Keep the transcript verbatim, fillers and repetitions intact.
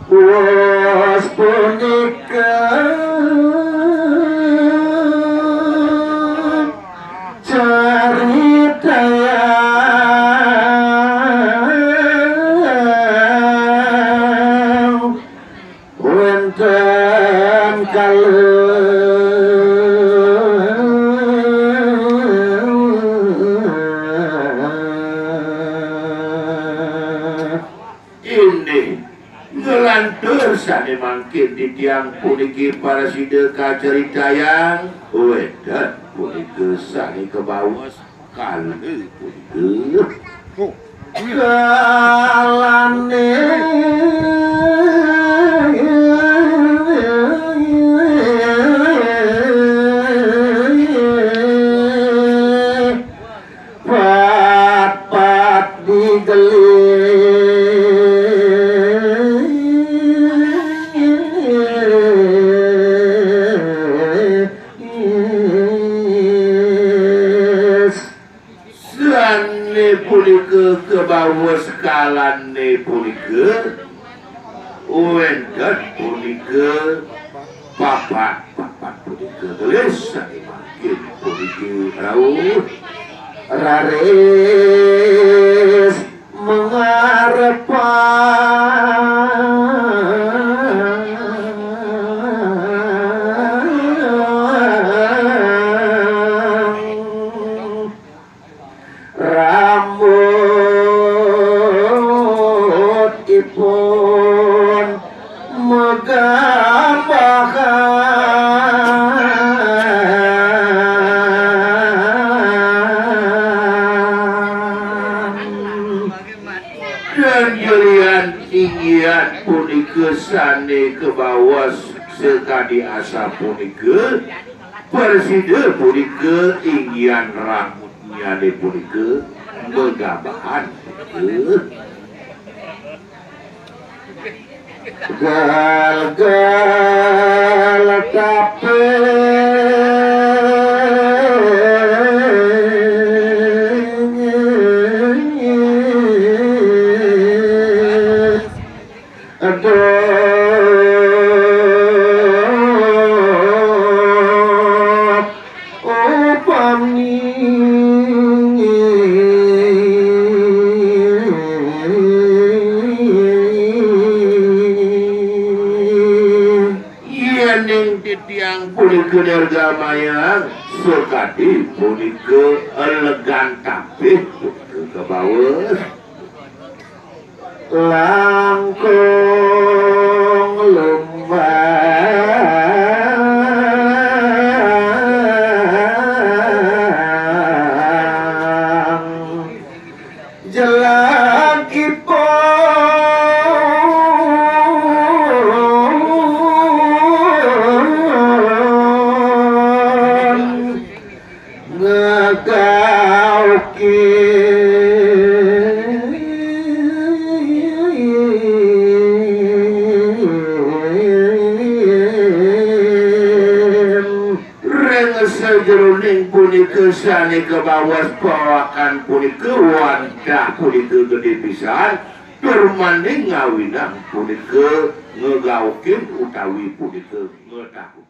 Wos punika caritayang wénten kalih. Inggih, nglantur sané mangkin titiang puniki prasida kacaritayang, wénten punika sané kabaos kalih punika. Kalané pat-pat digelis. Sané punika kabaos kalané punika, wénten punika papat, papat punika gelis sané mangkin puniki rauh raris mangarepan. Rambutipun magambahan. Dan kalian inggihan punika sané kabaos sakadi asapunika, prasida punika inggihan rambutnyané punika magambahan. Gal-gal tapih. Aduh, upami yéning titiang punika nirgamayang sakadi punika elegan tapih punika kabaos. Langkung lumbang jelagipun. Ngegaukin ring sajeroning punika sané kabaos pawakan punika wantah punika gedé pisan, tur maning ngawinang punika ngegaukin utawi punika ngetakutin.